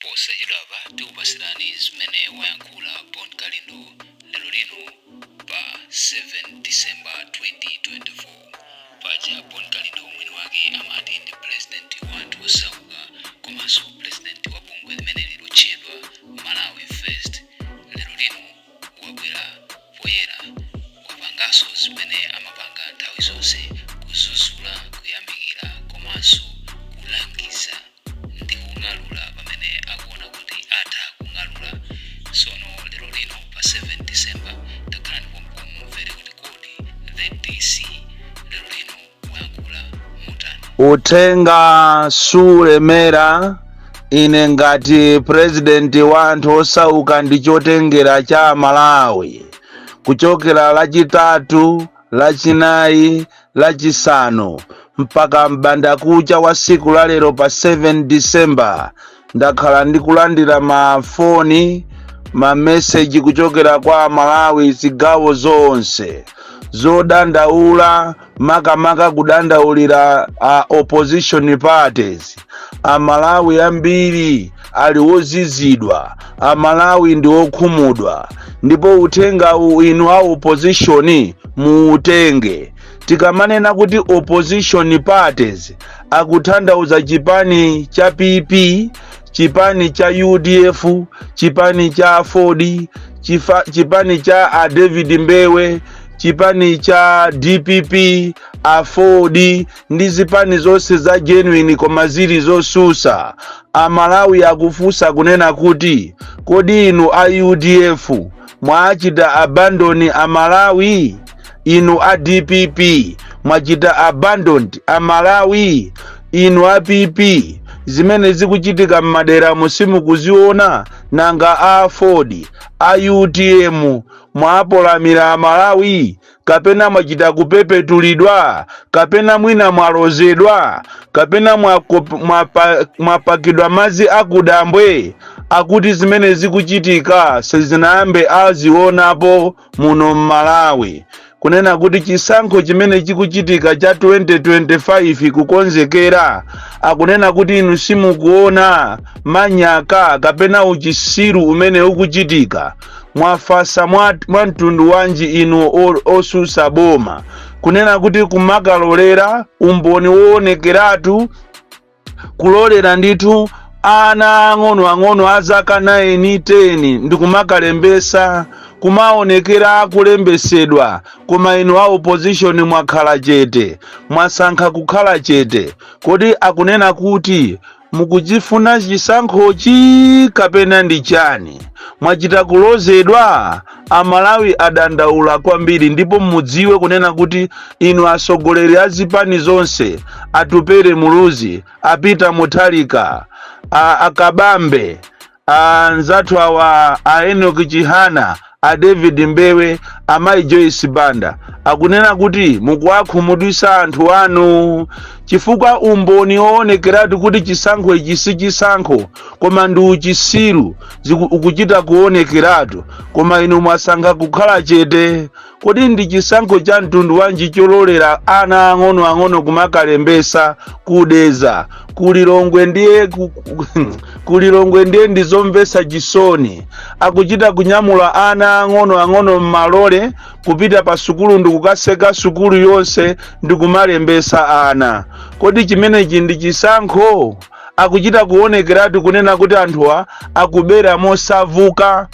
Posachedwapa tikupasirani zimene wayankhula Bon Kalindo lero lino pa 7 December 2024. Paja Bon Kalindo mwini wake amati ndi president wa anthu osauka komanso president wa bungwe limene lotchedwa Malawi First. Lero lino wabwera poyera, wapanganso zimene amapanga nthawi zonse, kuzuzula, kuyamikira komanso kulangiza ndi kung'alula pamene akuona kuti atha kung'alula. Sono lero lino pa 7 December takhala ndipo mumvere kuti kodi the DC lero lino wayankhula motani. Uthenga sulemera. Ine ngati purezidenti wa anthu osauka ndi chotengera cha Malawi, kuchokera Lachitatu, Lachinayi, Lachisanu mpaka mbandakucha wa siku la lero pa 7 December, ndakhala ndikulandira mafoni, mameseji kuchokera kwa Malawi zigawo zonse zodandaula, makamaka kudandaulira a opposition parties. Amalawi ambiri ali wozizidwa, Amalawi ndi okhumudwa, ndipo uthengawu inu a opposition muutenge. Tikamanena kuti opposition parties, akutanthauza chipani cha PP, chipani cha UDF, chipani cha AFORD, chipani cha a David Mbewe, chipani cha DPP, AFORD ndi zipani zonse za genuine koma zili zosusa. Amalawi akufunsa kunena kuti, kodi inu a UDF mwachita abandon Amalawi? Inu a DPP mwachita abandoned Amalawi? Inu a PP, zimene zikuchitika m'madera simukuziona? Nanga a AFORD, a UTM, mwapolamira Amalawi kapena mwachita kupepetulidwa, kapena mwina mwalozedwa, kapena mwapakidwa madzi akudambwe? Akuti zimene zikuchitika sizinayambe azionapo muno mMalawi, kunena kuti chisankho chimene chikuchitika cha 2025 kukonzekera, akunena kuti inu simukuona manyaka kapena uchisiru umene ukuchitika? Mwafasa mwa mtundu wanji inu osusa boma, kunena kuti kumakalolera umboni woonekeratu, kulolera ndithu ana ang'onoang'ono a zaka 9, 10 ndikumakalembesa, kumaonekera akulembesedwa, koma inu a opposition mwakhala chete, mwasankha kukhala chete? Kodi akunena kuti mukuchifuna chisankhochi kapena ndi chani? Mwachita kulozedwa? Amalawi adandaula kwambiri, ndipo mudziwe kunena kuti inu atsogoleri a zipani zonse, Atupere Muluzi, Apita Mutharika, Akabambe, anzathu awa, a Enoch Chihana, a David Mbewe, amayi Joyce Banda, akunena kuti mukuwakhumudwisa anthu anu, chifukwa umboni oonekeratu kuti chisankho ichi si chisankho koma ndi uchisiru ukuchita kuonekeratu, koma inu mwasankha kukhala chete. Kodi ndi chisankho cha mtundu wanji chololera ana ang'onoang'ono kumakalembesa kudeza kulilongwe? Ndiye kulilongwe ndiye ndizomvetsa chisoni. Akuchita kunyamula ana ang'onoang'ono m'malole kupita pa sukulu ndikukaseka sukulu yonse ndikumalembesa ana. Kodi chimenechi ndi chisankho? Akuchita kuonekeratu kunena kuti anthuwa akubera mosavuka,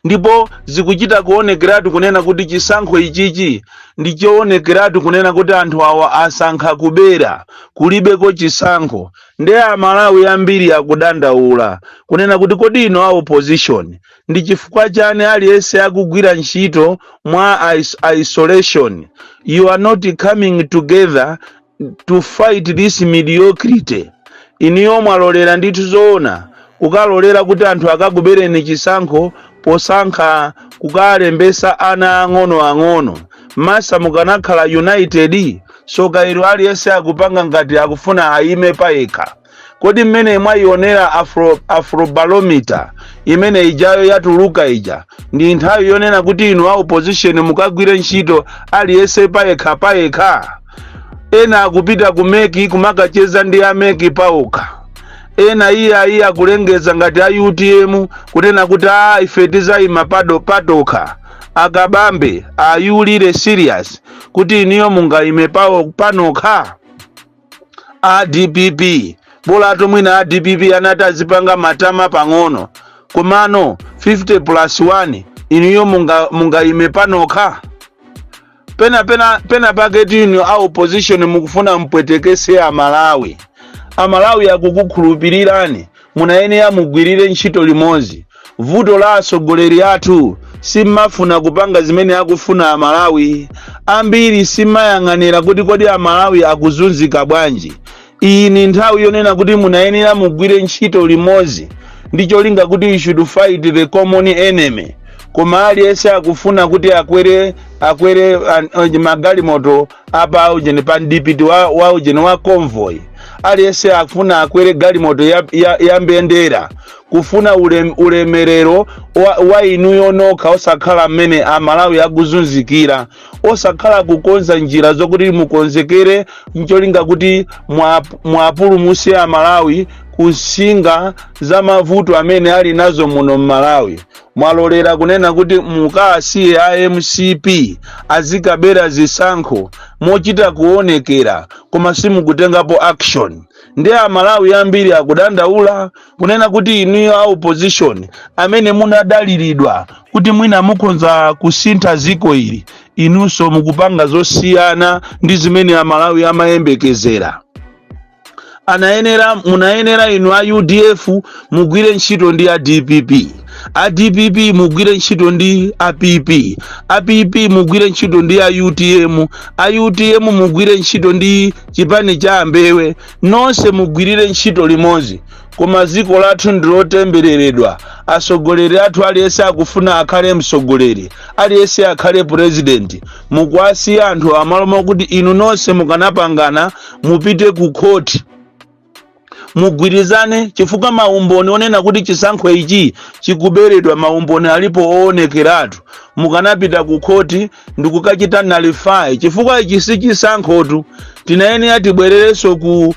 ndipo zikuchita kuonekeratu kunena kuti chisankho ichichi ndi choonekeratu kunena kuti anthu awa asankha kubera, kulibeko chisankho. Ndiye Amalawi ambiri akudandaula kunena kuti, kodi ino a opposition ndi chifukwa chani aliyense akugwira ntchito mwa isolation? You are not coming together to fight this mediocrity. Iniyo mwalolera ndithu zoona kukalolera kuti anthu akakubereni chisankho posankha kukalembesa ana ang'onoang'ono? Masa mukanakhala united. Soka ilo, aliyense akupanga ngati akufuna ayime payekha. Kodi mmene mwayionera Afrobarometer imene ijayo yatuluka ija, ndi nthawi yonena kuti inu a opposition mukagwire ntchito aliyense payekha payekha? Ena akupita ku MEC kumakacheza ndi a MEC paokha. Ena iye ayi akulengeza ngati a UTM kunena kuti a ife tizayima pado patokha. Akabambe, are you really serious kuti iniyo mungayime pawo panokha? A DPP, bolatu mwina a DPP anati azipanga matama pang'ono, komano 50 plus 1, iniyo mungayime panokha? Pena pena pena paketi inu a opposition mukufuna mpwetekese Amalawi. Amalawi akukukhulupirirani, munayenera mugwirire ntchito limodzi. Vuto la atsogoleri athu, simmafuna kupanga zimene akufuna Amalawi ambiri. Simmayang'anira kuti kodi Amalawi akuzunzika bwanji. Iyi ni nthawi yonena kuti munayenera mugwire ntchito limodzi ndi cholinga kuti you should fight the common enemy, koma aliyense akufuna kuti akwere magalimoto apa ujeni pa mdipiti wa ujeni wa convoy. Aliyense akufuna akwere galimoto ya mbendera, kufuna ulemerero wa inuyo nokha, osakhala mmene Amalawi akuzunzikira, osakhala kukonza njira zokuti mukonzekere ncholinga kuti mwapulumuse Amalawi kusinga za mavuto amene ali nazo muno mMalawi. Mwalolera kunena kuti mukasiye a MCP azikabera zisankho mochita kuonekera, koma simukutengapo action. Ndi Amalawi ambiri akudandaula kunena kuti inuyo a opposition amene munadaliridwa kuti mwina mukhonza kusintha ziko ili, inunso mukupanga zosiyana ndi zimene Amalawi amayembekezera. Anayenera, munayenera inu a UDF mugwire ntchito ndi a DPP, a DPP mugwire ntchito ndi a PP, a PP mugwire ntchito ndi a UTM, a UTM mugwire ntchito ndi chipani cha Ambewe. Nonse mugwirire ntchito limodzi. Koma dziko lathu ndilotembereredwa. Atsogoleri athu, aliyense akufuna akhale mtsogoleri, aliyense akhale president. Mukuwasiya anthu amalo mokuti inu nonse mukanapangana, mupite ku khoti, mugwirizane, chifukwa maumboni onena kuti chisankho ichi chikuberedwa, maumboni alipo oonekeratu. Mukanapita ku khoti ndikukachita nullify, chifukwa ichi si chisankhotu. Tinayenera tibwererenso ku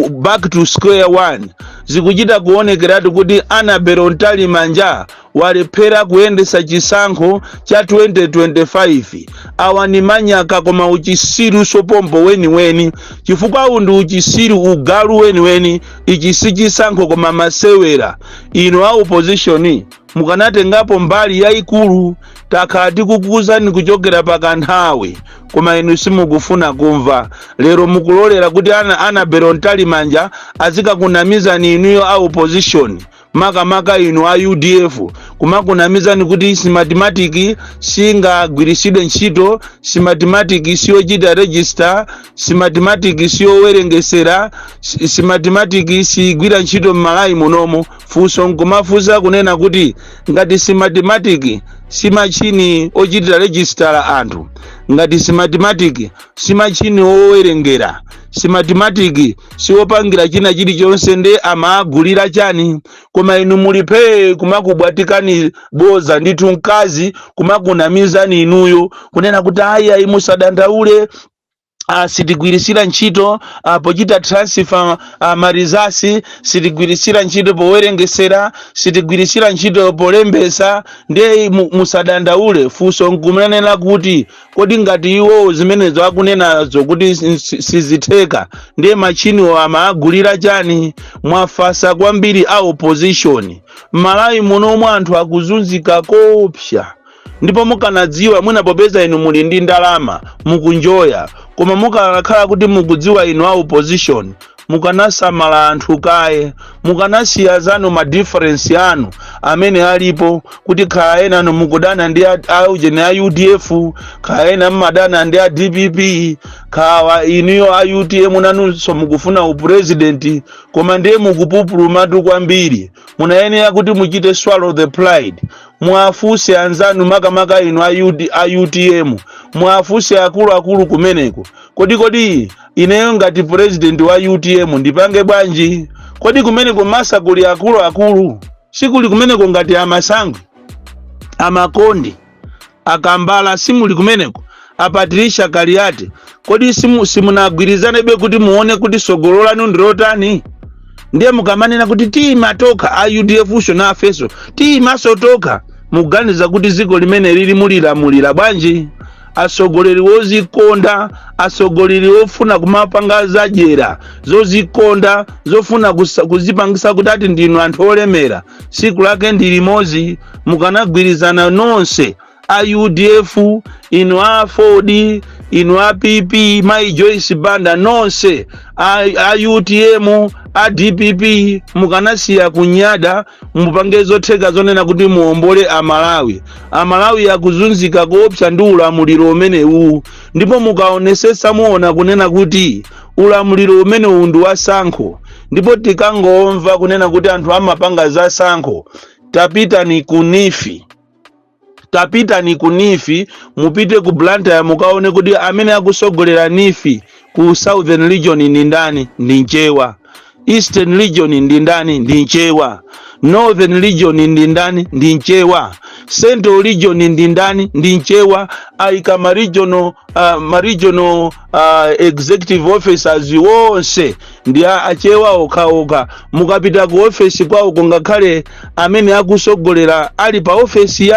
back to square one. Zikuchita kuonekeratu kuti Annabel Mtalimanja walephera kuyendesa chisankho cha 2025. Awa ni manyaka, koma uchisiru sopompo weniweni, chifukwa uwu ndi uchisiru, ugalu weniweni. Ichi si chisankho koma masewera. Inu a opposition mukanatengapo mbali yayikulu. Takhala tikukuwuzani kuchokera pakanthawi, koma inu simukufuna kumva. Lero mukulolera kuti Annabel Mtalimanja azikakunamizani inuyo a opposition, makamaka inu a UDF, kumakunamizani kuti Smartmatic singagwirisidwe ntchito, Smartmatic siyochita register, Smartmatic siyowerengesera, Smartmatic sigwira ntchito m'Malawi munomo. Funso nkumafunsa kunena kuti ngati Smartmatic si machine ochitira register anthu, ngati Smartmatic si machine owerengera, Smartmatic siwopangira china chilichonse, nde amagulira chani? Koma inu mulipe kumakubwatikani boza ndithu, mkazi kumakunamizani inuyo kunena kuti ayi, ayi, musadandaule, sitigwirisira ntchito pochita transfer ma results, sitigwirisira ntchito powerengesera, sitigwirisira ntchito polembesa, ndiye musadandaule. Funso nkumanena kuti kodi ngati iwo zimenezo akunenazo kuti sizitheka, ndiye machiniwo amagulira chani? Mwafasa kwambiri a opposition. M'Malawi munomwe anthu akuzunzika koopsa, ndipo mukanadziwa mwina, popeza inu muli ndi ndalama mukunjoya, koma mukanakhala kuti mukudziwa inu a opposition, mukanasamala anthu kaye, mukanasiya zanu ma difference anu amene alipo, kuti khala enanu mukudana ndi a ujeni a UDF, khala ena mmadana ndi a DPP, khawa inuyo a UTM nanunso mukufuna upresident, koma ndiye mukupupulumatu kwambiri. Munayenera kuti muchite swallow the pride, mwafunse anzanu, makamaka inu a UTM, mwafunse akuluakulu kumeneko: kodi ineyo ngati president wa UTM ndipange bwanji? Kodi kumeneko masa kuli akuluakulu? Sikuli kumeneko ngati Amasangwi, Amakondi, Akambala? Simuli kumeneko aPatricia Kaliati? Kodi simunagwirizanebe kuti muone kuti sogolo lanu ndilotani? Ndiye mukamanena kuti tiyima tokha, a UDF so nafeso tiyimaso tokha, mukuganiza kuti dziko limene lili mulilamulira bwanji? Atsogoleri wozikonda, atsogoleri ofuna kumapanga zadyera, zozikonda, zofuna kuzipangisa kuti ati ndinu anthu olemera, tsiku lake ndi limodzi. Mukanagwirizana nonse a UDF, inu a AFORD, inu a PP, Mai Joyce Banda, nonse a UTM, a DPP, mukanasiya kunyada, mupange zotheka zonena kuti muombole Amalawi. Amalawi akuzunzika koopsa ndi ulamuliro umenewu, ndipo mukaonesesa muona kunena kuti ulamuliro umenewu ndi wasankho. Ndipo tikangomva kunena kuti anthu amapanga za sankho, tapitani ku NEEF, tapitani ku NEEF, mupite ku Blantyre, mukaone kuti amene akusogolera NEEF ku Southern Region ndi ndani. Ndi Mchewa. Eastern Region ndi ndani? Ndi Mchewa. Northern Region ndi ndani? Ndi Mchewa. Central Region ndi ndani? Ndi Mchewa. Ayika ma regional executive officers wonse ndi Achewa okhaokha. Mukapita ku ofesi kwawo, ngakhale amene akusogolera ali pa ofesi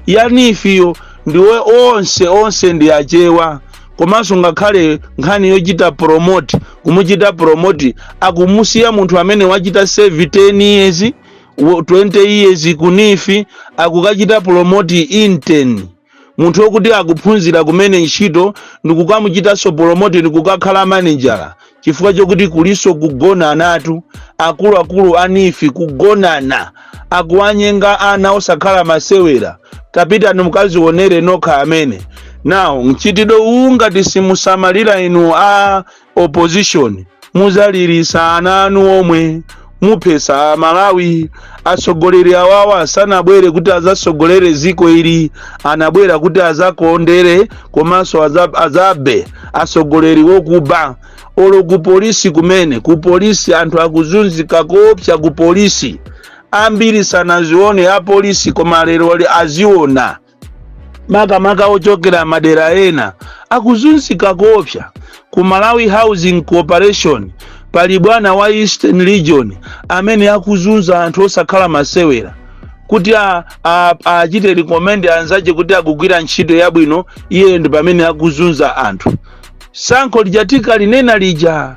ya NEEF yo ndiwe onse onse ndi Achewa. Komanso ngakhale nkhani yochita promote, kumuchita promote, akumusiya munthu amene wachita serve 10 years, 20 years ku NEEF, akukachita promote intern, munthu wokuti akuphunzira kumene ntchito, ndikukamuchitanso promote ndikukakhala manager, chifukwa chokuti kuliso kugonanatu. Akuluakulu a NEEF kugonana, akuwanyenga ana osakhala masewera. Tapitani mukazionere nokha amene nawo mchitidwe uwu. Ngati simusamalira inu a opposition, muzalirisa ana anu omwe muphesa Malawi. Atsogoleri awawa sanabwere kuti azasogolere ziko ili, anabwera kuti azakondere komanso azabe. Atsogoleri wokuba. Olo ku polisi kumene, ku polisi anthu akuzunzika koopsa. Ku polisi ambiri sanazione apolisi, koma lero aziona, makamaka ochokera madera ena akuzunzika koopsa. Ku Malawi Housing Corporation pali bwana wa Eastern Region amene akuzunza anthu osakhala masewera. Kuti achite recommend anzache kuti akugwira ntchito yabwino, iye ndi pamene akuzunza anthu. Sankho lija tikalinena lija,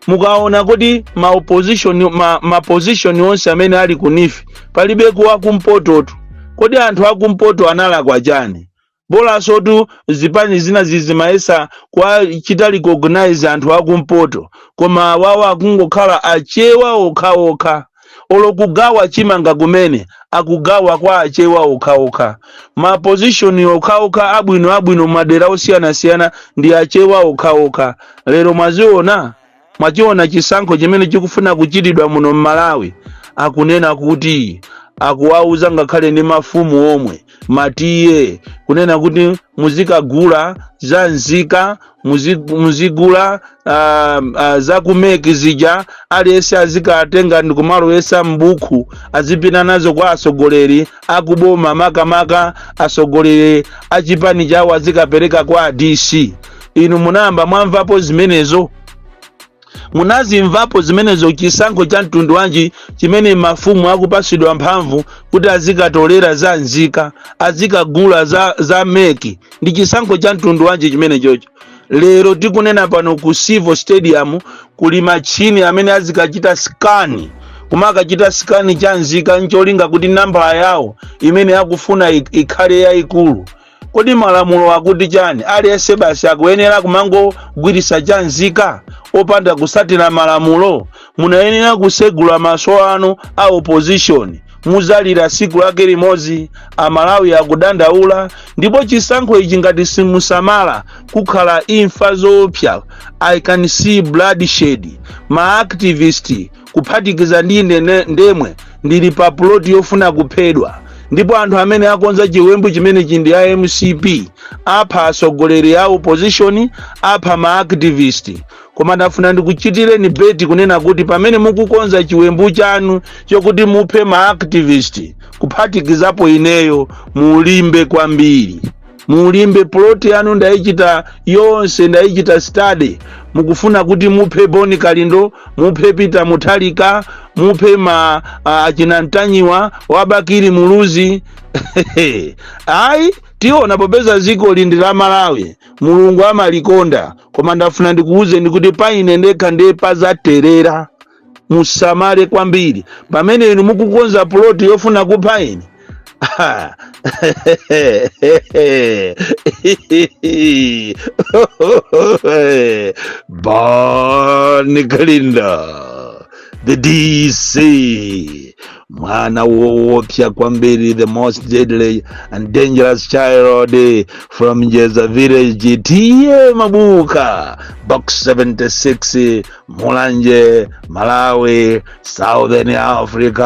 mukaona kuti ma opposition, ma position onse amene ali ku NEEF palibe kuwa kumpototu. Kodi anthu akumpoto analakwa chani? Bolasotu zipani zina zizimayesa kwachita recognize anthu akumpoto, koma awawa akungokhala Achewa okhaokha. Olo kugawa chimanga kumene akugawa kwa Achewa okhaokha. Ma position okhaokha abwino abwino madera osiyanasiyana ndi Achewa okhaokha. Lero mwaziona, mwachiona chisankho chimene chikufuna kuchitidwa muno m'Malawi. Akunena kuti akuwauza ngakhale ndi mafumu omwe matiye kunena kuti muzikagula za nzika, muzigula za ku MEC zija, aliyense azikatenga ndikumalowesa m'buku, azipita nazo kwa atsogoleri akuboma, makamaka atsogoleri achipani chawo, azikapereka kwa DC. Inu munayamba mwamvapo zimenezo? Munazimvapo zimenezo? Chisankho cha mtundu wanji chimene mafumu akupasidwa mphamvu kuti azikatolera za nzika, azikagula za MEC? Ndi chisankho cha mtundu wanji chimene chocho? Lero tikunena pano, ku Civo Stadium kuli machini amene azikachita scan, kumakachita scan cha nzika ncholinga kuti nambala yawo imene akufuna ikhale yayikulu. Kodi malamulo akuti chani? Aliyense basi akuyenera kumangogwirisa cha nzika opanda kusatira malamulo? Munayenera kusegula maso anu a opposition. Muzalira siku lake limodzi. Amalawi akudandaula, ndipo chisankho ichi ngati simusamala kukhala imfa zoopsa. I can see bloodshed. Ma activist kuphatikiza ndi ine ndemwe ndili pa plot yofuna kuphedwa, ndipo anthu amene akonza chiwembu chimenechi ndi a MCP. Apha atsogoleri a opposition, apha ma activist. Koma ndafuna ndikuchitireni bet kunena kuti pamene mukukonza chiwembu chanu chokuti muphe ma activist kuphatikizapo ineyo, mulimbe kwambiri. Mulimbe plot yanu ndayichita yonse, ndayichita study. Mukufuna kuti muphe Boni Kalindo, muphe Peter Mutharika, muphe ma achina Mtanyiwa wabakiri Muluzi. Ayi, tiona, popeza dziko li ndi la Malawi, Mulungu amalikonda. Koma ndafuna ndikuwuzeni kuti paine ndekha ndiye pazaterera. Musamale kwambiri pamene inu mukukonza plot yofuna kupha ine. Bon Kalindo, the DC, mwana woopsa kwambiri, the most deadly and dangerous child from Jeza village, T/A Mabuka, Box 76, Mulanje, Malawi, Southern Africa.